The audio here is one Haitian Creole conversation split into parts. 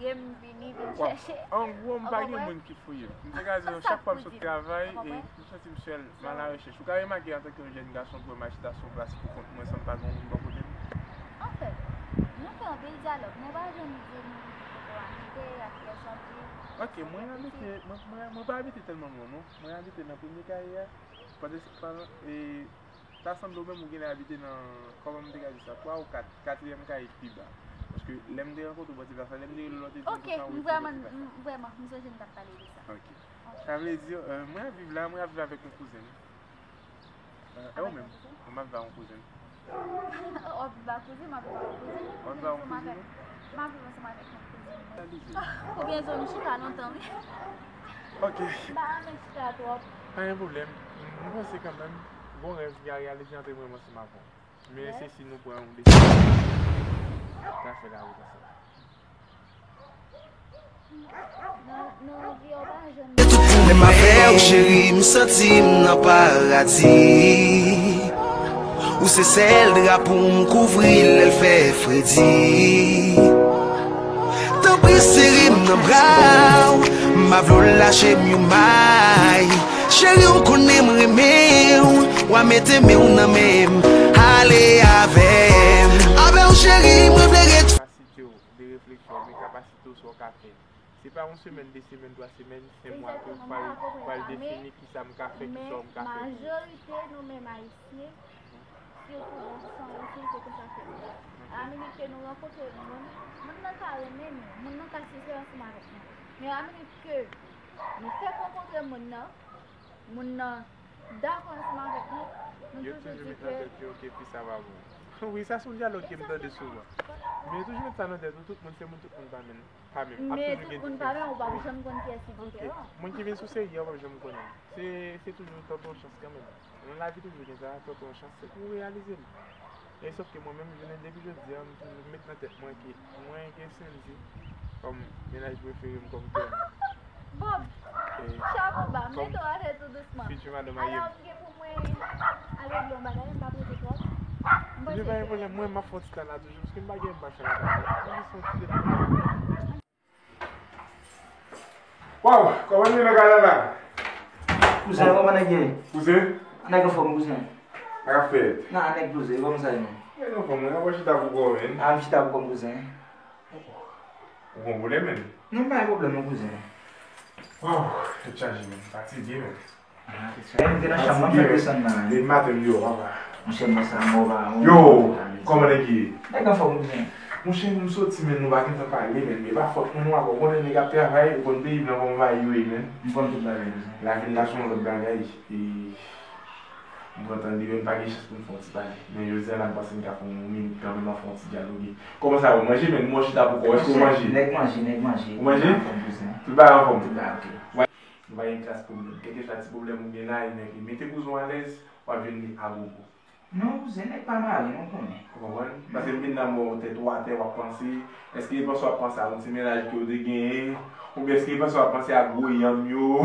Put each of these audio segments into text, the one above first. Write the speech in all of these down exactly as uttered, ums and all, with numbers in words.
M vini, vin chèche. An gwo, m pa gen moun ki fouye m. M te ka di nou, chak fwa m sot travay, e m santi m sèl, m alarechèch. Ou ka remake, antanke yon jèn gason, pou m al chita sou yon plas pou kont mwen, san m pa gen yon moun bò kote m. Anfèt, nou fè anpil dyalòg, men w pa janm di m kote w abite, ak kiyès w ap viv. Ok, mwen abite, mwen, mwen, mwen pa abite tèlman lwen, non. Mwen abite nan premye kaye a. Pandan se, pandan, e, ta sanble ou menm ou genlè abite nan, kòman m te ka di sa, twa ou kat, katriyèm kaye ki pi ba. Paske lè m te rankontre w bò ti plas la, lè m te rele w la, w te di m konsa, ou rete bò ti plas la. Ok, m vrèman, m vrèman, m sonje m t ap pale de sa. Ok. Sa vle di, euh, mwen ap viv la, mwen ap viv avèk yon kouzen m. Euh, e ou menm? Mwen ap viv ak yon kouzen m. W ap viv ak kouzen, m ap viv ak yon kouzen. W ap viv ak yon kouzen? M ap viv ansanm avèk yon kouzen mwen. Sa vle di? Oubyen zòn chita lontan, wi. Ok. M pa renmen chita twòp. Pa gen pwoblèm. M panse kanmenm, gon rèv ki ka reyalize antre mwen menm ansanm avè w. Men se si nou pran yon desizyon. N a fè lawout ansanm. Lè m avè w, cheri, m santi m nan paradi. Ou se sèl dra pou m kouvri lè l fè fredi. Tanpri, sere m nan bra w, m pa vle w lache m yon may. Cheri, ou konnen m renmen w, w a mete men w nan men m, ale avè m. Avè w, cheri, mwen vle ret. Kapasite w de refleksyon oubyen kapasite w sa w ka fè. Se pa yon semèn, de semèn, twa semèn, se mwa ke w pral, pral defini kisa m ka fè, kisa w m ka fè. Men majorite nou menm Ayisyen, sitou gason Ayisyen, se konsa fèt. A la minit ke nou rankontre moun, moun nan ka renmen nou, moun nan ka sensè ansanm avèk nou. Men a la minit ke nou fèk rankontre moun nan, moun nan dakò ansanm avèk nou, nou toujou di ke... Yo toujou met nan tèt yo ke fi sa pa bon. Wi, sa se yon dyalòg ke m tande souvan. Men yo toujou met sa nan tèt ou, tout moun se moun, tout moun pa menm. Pa menm, ap toujou gen diferans. Men tout moun pa menm, ou p ap janm konn kiyès ki diferan. Moun ki vin sou seri a, w p ap janm konnen. Se, se toujou tante yon chans kanmenm. Nan lavi toujou gen sa, tante yon chans, se pou w reyalize l. E sòf ke mwen menm, jounen depi jodi a, m toujou met nan tèt mwen ke mwen gen Sendy kòm mennaj prefere m, kòm kè m. Bob, chapo ba, m mete w atè tou dousman. Future madanm Ayim. Alò, m gen pou mwen al regle yon bagay, m p ap rete twòp. M panse ke... Li pa gen pwoblèm, mwen, m ap fè yon ti tan la toujou, paske m pa gen, m pa fè anyen. Mwen jis fè yon ti deplase. Waw, kòman nèg la la? Kouzen, kòman nèg ye? Kouzen? Nèg anfòm, kouzen. Sa k ap fèt? Nan, nèg poze, kòman sa ye, menm? Nèg anfòm, mwen ap chita pou kò, menm. A, m chita pou kò m, kouzen. Ou gon pwoblèm, menm? Non, m pa gen pwoblèm, non, kouzen. Waw, tèt chaje, menm. Fatige, menm. Ah, se sa. Lè m te nan chanm nan, m fèk desann nan. Depi maten m deyò, papa. Monchè, mwen sa mò pa. Yo, kòman nèg ye? Nèg anfòm, kouzen. Monchè, nou soti, men nou pa gentan pale, men e pa fòt mwen non, papa. Ou konnen nèg ap travay, ou konn peyi m nan kòman bagay yo ye, men. M konn tout bagay, kouzen. Lavil la se yon lòt bagay. E m kontan li, men m pa gen chans pou m fè yon ti pale. Men jodi a la, m panse m ka fè yon minit kanmenm, n a fè yon ti dyaloge. Kòman sa yo manje, men nou chita pou kò, èske w manje? Nèg manje, nèg manje. Ou manje? Anfòm, kouzen. Tout bagay anfòm? Tout bagay ok. Nou pa gen kras pwoblèm. Kèlkeswa ti pwoblèm ou gen la, e nèg li. Mete kouzen w alèz, w ap jwenn li agogo. Non, kouzen, nèg pa mare, non, konnen. Ou konprann? Paske m vin nan mò tèt ou atè, w ap panse. Èske e panse w ap panse a yon ti mennaj ke w te genyen? Oubyen èske e panse w ap panse a gwo yanm yo?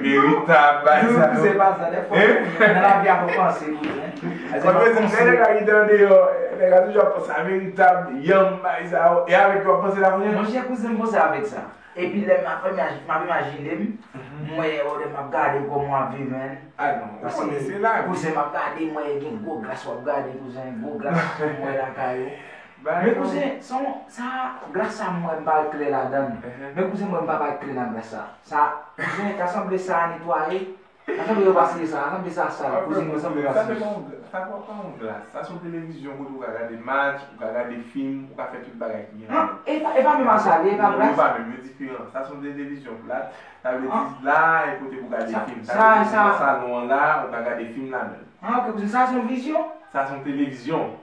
Veritab, bagay sa yo. Non, kouzen, pa sa, dèfwa, nan lavi a fò panse, kouzen. Sa vle di, lè nèg la rete andeyò, nèg la toujou ap panse a veritab, yanm, bagay sa yo. E avèk yo w ap panse la, kouzen? Monchè, kouzen, m panse avèk sa. Epi lè m ap imaj-, m ap imajine m, m wè, lè m ap gade kòman w ap viv, menn. Ah non, ou konnen se la. Kouzen, m ap gade, m wè gen gwo glas w ap gade, kouzen, gwo glas m wè lakay ou. Men kouzen, sa, sa, glas sa m wè m pa wè klè ladan l. Men kouzen, m wè m pa wè klè nan glas sa. Sa, kouzen, ta sanble sa netwaye. Sa sanble yo pa sere sa, sa sanble sa sal, kouzen, mwen sanble yo pa sere. Sa pa yon glas, sa se yon televizyon kote ou ka gade match, ou ka gade fim, ou ka fè tout bagay ki gen ladan. E pa, e pa menm a sa, li e pa glas. Non, yo pa menm, yo diferan. Sa se yon televizyon plat, sa vle di la e kote pou gade fim. Sa vle di nan salon an la, ou ka gade fim ladan l. Ah, ok, kouzen, sa se yon vizyon? Sa se yon televizyon.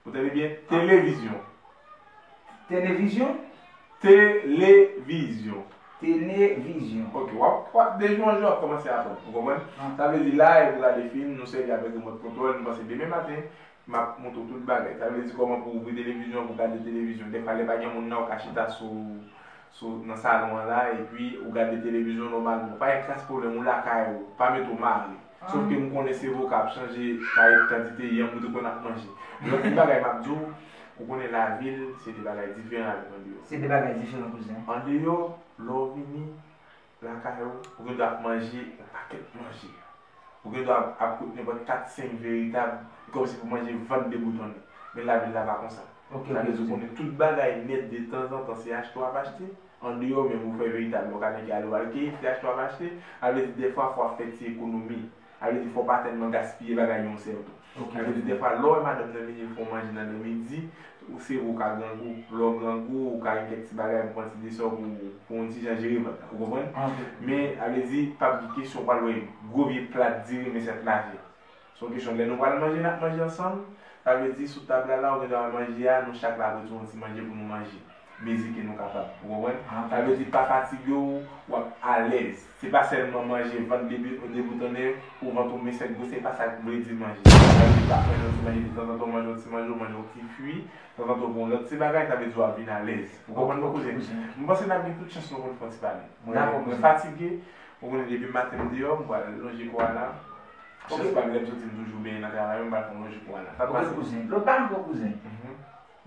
Ou tande byen? Televizyon. Televizyon? Televizyon. Televizyon. Ok, w ap, w ap de jou an jou, w ap kòmanse aprann. Ou konprann? Sa vle di la, e pou gade fim, nou sèvi avèk remòt kontwòl, nou panse demen maten, m ap montre w tout bagay. Sa vle di kòman pou ouvri televizyon, pou gade televizyon. Dèfwa, lè pa gen moun nan, ou ka chita sou sou, nan salon an la, epi ou gade televizyon nòmalman. Ou pa gen kras pwoblèm, ou lakay ou, pa mete w mare. Sòf ke m konnen se vo k ap chanje kay kantite yanm ou te konn ap manje. Lòt ti bagay m ap di w, Ou konnen lavil, se de bagay diferan avèk andeyò. Se de bagay diferan, kouzen. Andeyò, lè w vini lakay ou, ou gen dwa ap manje yon pakèt manje. Ou gen dwa ap, ap koute nenpòt kat, senk veritab, e kòmsi pou manje vant deboutonnen. Men lavil la pa konsa. Ok, ok, kouzen. Sa vle di ou konnen tout bagay nèt, de tanzantan, se achte w ap achte. Andeyò, menm ou fè veritab, ou ka gen ki ale w al keyi, se achte w ap achte. Sa vle di, dèfwa, fò w ap fè ti ekonomi. Sa vle di, fò w pa tèlman gaspiye bagay yon sèl kou. Ok, ok. Sa vle di, dèfwa, lè w wè madanm nan vini fè w manje nan lè midi, ou se ou ka grangou. Lè w grangou, ou ka gen kèk ti bagay pou pran ti desè pou, pou yon ti jan jere vant la. Ou konprann? Ah, ok. Men, sa vle di, p ap gen kesyon pou al wè gwo vye plat diri men sèt lajan. Se yon kesyon, lè nou pral manje, n ap manje ansanm. Sa vle di, sou tab la, la, ou gen dwa wè manje a, nou chak la ap retire yon ti manje pou nou manje. Mezi ke nou kapab. Ou konprann? Ah, ok. Sa vle di, pa fatige w, w ap alèz. Se pa sèlman manje, vant debi-, deboutonnen, pou vant ou men sèt gwo, se pa sa k vle di manje. Sa vle di, pa manje yon ti manje, de tanzantan, w manje yon ti manje, w manje yon ti fwi, tanzantan, w pran yon lòt ti bagay, sa vle di, w ap vin alèz. Ou konprann, kouzen? Ok, kouzen. Mwen panse n ap gen tout chans nou konn fè yon ti pale. Mwen, dakò, mwen fatige, ou konnen, depi maten m deyò, m pral lonje kò a la. Ok. Chans pa m, lè m soti, m toujou benyen nan travay, m pral fè yon lonje kò a la. Sa t pase? Ok, kouzen. Lòt bagay ankò, kouzen. Mhm.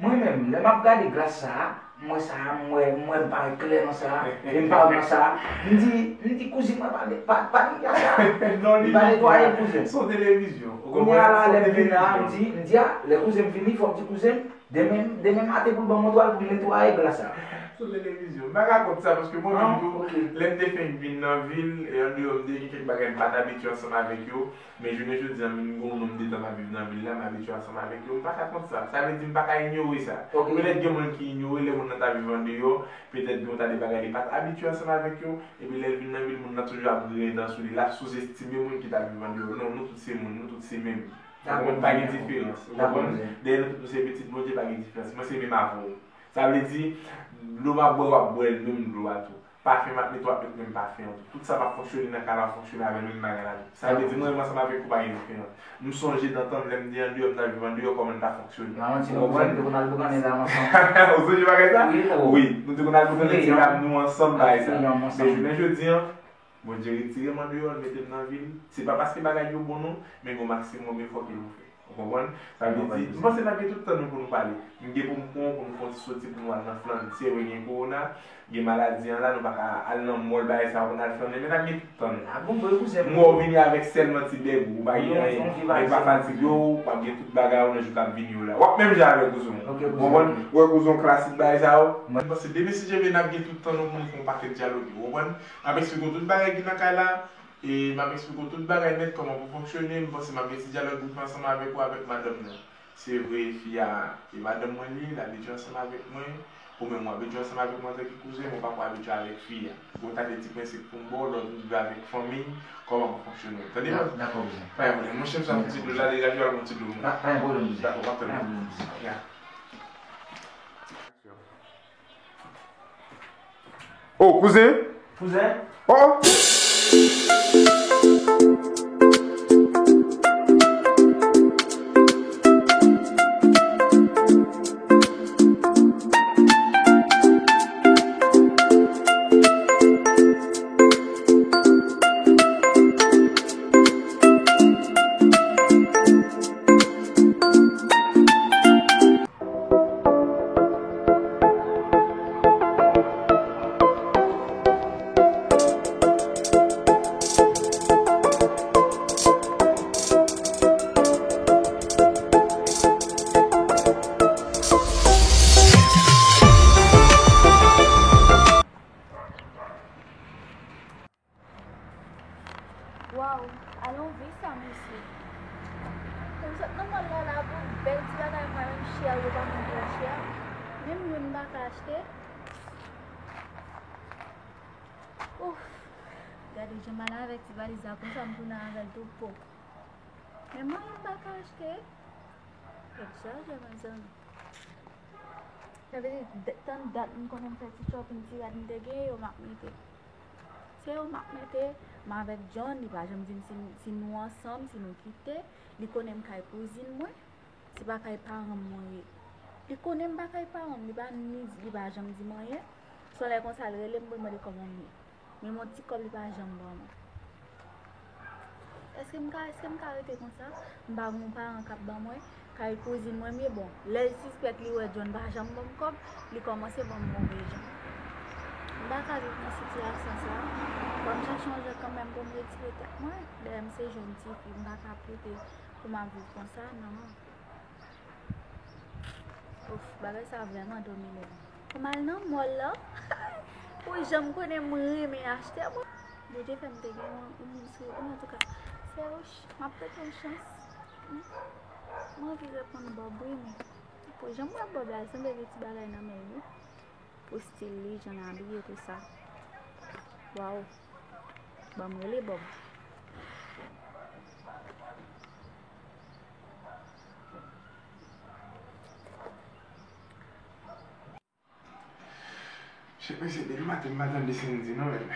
Mwen menm, lè m ap gade glas sa a, m wè sa a, m wè, m wè m parèt klè nan sa a, e m pa wè nan sa a. M di, m di, kouzen mwen pa, pa, pa netwaye sa a. Non, li pa netwaye, kouzen. Se yon televizyon. Ou konprann? Kounye a la, lè m vin la, m di, m di, a, lè kouzen m vini, fò m di kouzen m, demen, demen maten pou l ban m yon twal pou m netwaye glas sa a. Se yon televizyon. M pa ka kont sa, paske mwen menm tou, lè m te fenk vin nan vil, e andeyò, m te gen kèk bagay m pa t abitye ansanm avèk yo. Men jounen jodi a, m vin gen yon nonb de tan m ap viv nan vil la, m abitye ansanm avèk yo, m pa ka kont sa. Sa vle di m pa ka inyore sa. Ok. Petèt gen moun ki inyore lè moun nan ta viv andeyò, petèt gen yon ta de bagay li pa t abitye ansanm avèk yo, epi lè l vin nan vil, moun nan toujou ap griyen dan sou li, l ap souzestime moun ki t ap viv andeyò. Non, nou tout se moun, nou tout se menm. Ou konprann? Pa gen diferans. Ou konprann? Dèyè nou tout nou se pitit Bondye, pa gen diferans. Mwen se menm avè w. Sa vle di, dlo m ap bwè, w ap bwè menm dlo a tou. Pafen m ap mete, w ap met menm pafen an tou. Tout sa m ap fonksyone nan kay la, w ap fonksyone avè l menm bagay la tou. Sa vle di, mwen menm ansanm avèk ou pa gen diferans. M sonje dan tan m, lè m te andeyò, m t ap viv andeyò, kòman n t ap fonksyone. Ou konprann? Ou sonje bagay sa? Wi, nou te konn al boukannen ti rab nou ansanm, bagay sa. Men jounen jodi a, Bondye retire m andeyò, l mete m nan vil. Se pa paske bagay yo bon non, men gen yon maksimòm efò ke nou fè. Ou konprann? Sa vle di, m panse n ap gen tout tan nou pou nou pale. M gen pou m pran w pou nou fè yon ti soti pou nou al nan flann. Se vre gen kowona, gen maladi an la, nou pa ka al nan mòl bagay sa yo pou n al flannen, men n ap gen tout tan nou. M wè w vini avèk sèlman ti bèg ou, ou pa gen anyen. Men pa fatige w, w ap gen tout bagay ou nan jou k ap vini yo la. W ap menm jan avèk kouzen w. Ou konprann? Ou wè kouzen w klasik bagay sa yo. M panse demen si Dye vle n ap gen tout tan nou pou nou fè yon pakèt dyaloge. Ou konprann? M ap eksplike w tout bagay ki nan kay la, e m ap eksplike w tout bagay nèt kòman pou fonksyone. M panse m ap gen ti dyalòg pou fè ansanm avèk ou, avèk madanm nan. Se vre, fi a e madanm mwen li, l abitye ansanm avèk mwen. Ou menm, ou abitye ansanm avèk mwen antanke kouzen, men ou pako abitye avèk fi a. Bon, ta de ti prensip pou m ba w, lè w vin viv avèk fanmi, kòman pou fonksyone. Tande mwen? Dakò, kouzen. Pa gen pwoblèm. Monchè, m sa yon ti dlo la, degaje w al pran ti dlo. Pa, pa gen pwoblèm, kouzen. Dakò, pa gen pwoblèm, kouzen. Ya. Oh, kouzen? Kouzen? Oh! Waw, alon vi sa, mesye. Pou m sot nan mòl la, la pou bèl ti bagay mwen menm chè, yo pa menm twò chè. Menm youn m pa ka achte. Ouf, gade jan m al avèk ti valiz la, konsa m tounen avè l tou po. Men mwen menm m pa ka achte. Tèt chaje, mezanmi. Sa vle di, de-, tann dat m konnen m fè ti shopping, ti rad m te gen, yo m ap mete. Se yo m ap mete, m avèk John, li pa janm di m si, si nou ansanm, si nou kite. Li konnen m kay kouzin mwen, se pa kay paran m mwen ye. Li konnen m pa kay paran m, li pa ni, li pa janm di m anyen. Se yon lè konsa, l rele m pou l mande kòman m ye. Menm yon ti kòb li pa janm ban mwen. Èske m ka, èske m ka rete konsa? M pa gen yon paran k ap ban mwen. Kay kouzin mwen m ye, bon, lè l sispèk li wè John pa janm ban m kòb, li kòmanse ban m move jan. M pa ka viv nan sitiyasyon sa a. Fò m chache yon jan kanmenm pou m retire tèt mwen. Dayè m se jèn tifi, m pa ka prete pou m ap viv konsa, non. Ouf, bagay sa vrèman domine m. Pou m al nan mall la, pou jan m konnen m renmen achte, mwen. Bondye fè m te gen yon, yon moun sou, antouka, se yon ch-, m ap tante yon chans. Mwen anvi reponn Bob wi, men pou jan m wè Bob la, li sanble gen ti bagay nan men l wi. Pou stil li, jan l abiye, tou sa. Waw. Ban m rele Bob. Chèf, mesye, depi maten m pa tande Sendy non, men.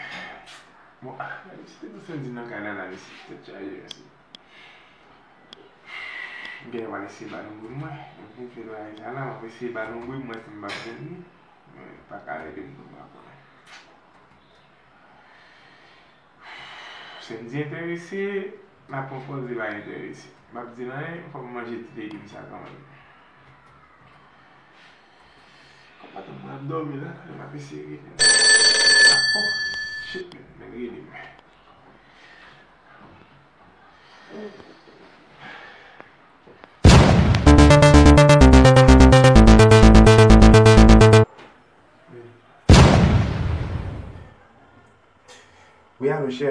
Bon, ah, gade ti tèt Sendy nan kay la, la, mesye, tèt chaje, mesye. M genlè pral eseye ba lonbri mwen, epi m fè bagay sa la, m ap eseye ba lonbri mwen si m p ap jwenn li, men pa ka rele m non, m pa konnen. Sendy enterese, n ap pran pòz li pa enterese. M ap di l anyen, fò m manje ti legim sa kanmenm. Papa tann mwen ap dòmi la, m ap eseye rele l. Ah, oh, shit, men, men rele m. Wi, alo, chè.